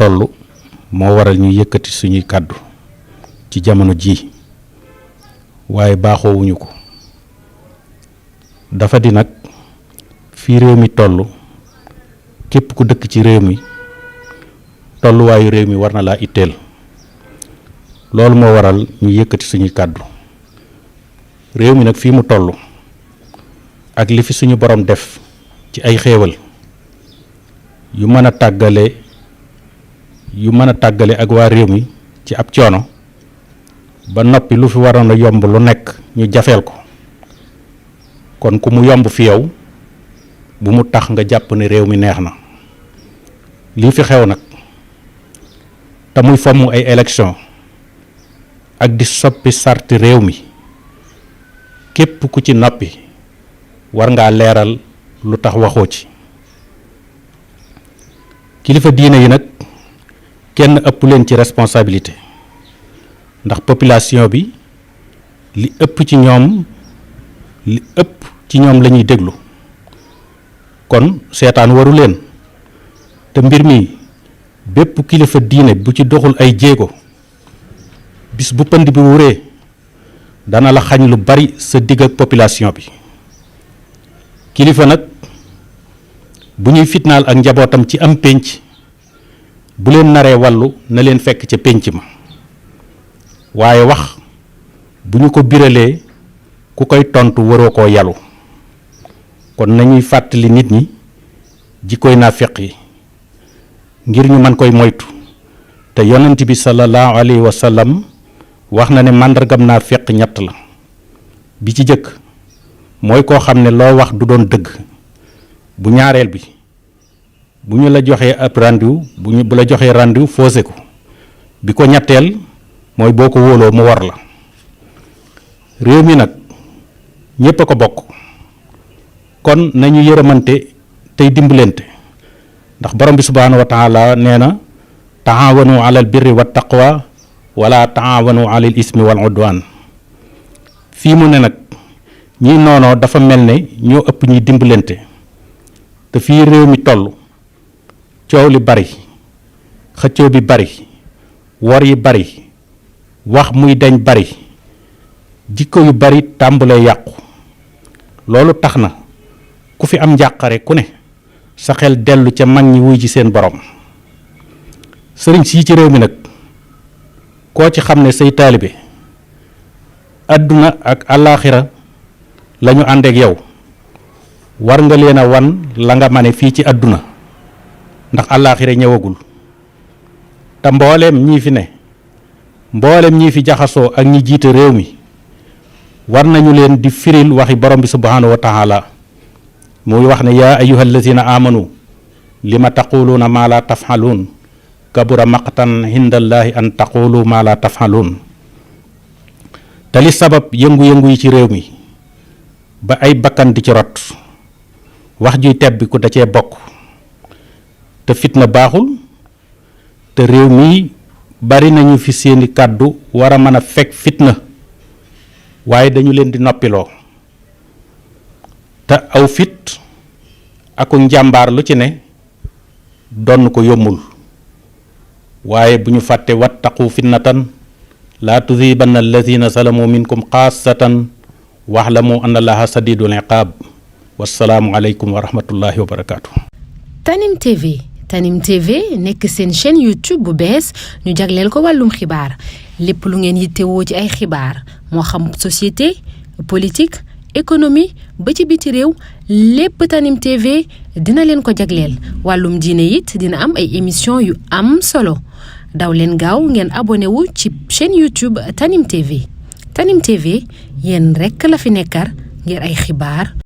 toll moo waral ñu yëkkati suñuy kàddu ci jamono ji waaye baaxoowuñu ko dafa di nag fii réew mi toll képp ku dëkk ci réew mi tolluwaayu réew mi war na laa itteel loolu moo waral ñu yëkkati suñuy kàddu réew mi nag fii mu toll ak li fi suñu borom def ci ay xéewal yu mën a tàggale ak waa réew mi ci ab coono ba noppi lu fi waroon a yomb lu nekk ñu jafeel ko kon ku mu yomb fi yow bu mu tax nga jàpp ne réew mi neex na lii fi xew nag te muy fomm ay élection ak di soppi sarti réew mi képp ku ci noppi war ngaa leeral lu tax waxoo ci kilifa diine yi nag kenn ëpp leen ci responsabilité ndax population bi li ëpp ci ñoom la ñuy déglu kon seetaan waru leen te mbir mi bépp kilifa diine bu ci doxul ay jéego bis bu pënd bi wuree dana la xañ lu bari sa digg ak population bi kilifa nag bu ñuy fitnaal ak njabootam ci am pénc bu leen naree wàllu na leen fekk ca pénc ma waaye wax bu ñu ko biralee ku koy tontu waroo koo yalu kon nañuy fàttali nit ñi jikkoy naafeq yi ngir ñu mën koy moytu te yonent bi sallallahu alayhi wa sallam wax na ne màndargam naafeq ñett la bi ci jëkk mooy koo xam ne loo wax du doon dëgg bu ñaareel bi bu ñu la joxee ab rendez-vous bu la joxee rendez-vous faussé ko bi ko ñetteel mooy boo ko wóoloo mu war la réew mi nag ñépp a ko bokk kon nañu yërëmante tey dimbalante ndax borom bi subhaanahu wa taala nee na taawanu alal birri wa taqwa wala taawanu alal ismi wal udwan fii mu ne nag ñi noonoo dafa mel ne ñoo ëpp ñuy dimbalante te fii réew mi toll coow li bari xëccoo bi bari wor yi bari wax muy dañ bari jikko yu bari tàmbalee yàqu loolu tax na ku fi am njàqare ku ne sa xel dellu ca mag ñi wuy ji seen borom sëriñ sii ci réew mi nag koo ci xam ne say taalibe àdduna ak àllaaxira lañu àndeek yow war nga leen a wan la nga mane fii ci àdduna ndax àllaaxira ñëwagul te mbooleem ñii fi ne mbooleem ñii fi jaxasoo ak ñi jiite réew mi war nañu leen di firil waxi borom bi subhaanahu wa taala muy wax ne yaa ayyuha allazina amanu lima taquluuna maa la tafxaluun kabura maqtan indallahi an taqulu maa la tafxaluun te li sabab yëngu-yëngu yi ci réew mi ba ay bakkan di ci rot wax juy tebbiku da cee bokk te fitna baaxul te réew mi bari nañu fi seeni kàddu war a mën a fekk fitna waaye dañu leen di noppiloo te aw fit aku njàmbaar lu ci ne donn ko yombul waaye bu ñu fàtte wattaqu fitnatan laa tusibanna allazina salamu minkum xaasatan waxlamu anna allaha sadidul iqaab wassalaamu aleykum wa rahmatullahi wa barakaatu. Tanim TV nekk seen chaîne YouTube bu bees ñu jagleel ko wàllum xibaar lépp lu ngeen yittewoo ci ay xibaar moo xam société politique économie ba ci biti réew lépp Tanim TV dina leen ko jagleel wàllum diine it dina am ay émission yu am solo daw leen gaaw ngeen abonné wu ci chaîne YouTube Tanim TV yéen rekk la fi nekkar ngir ay xibaar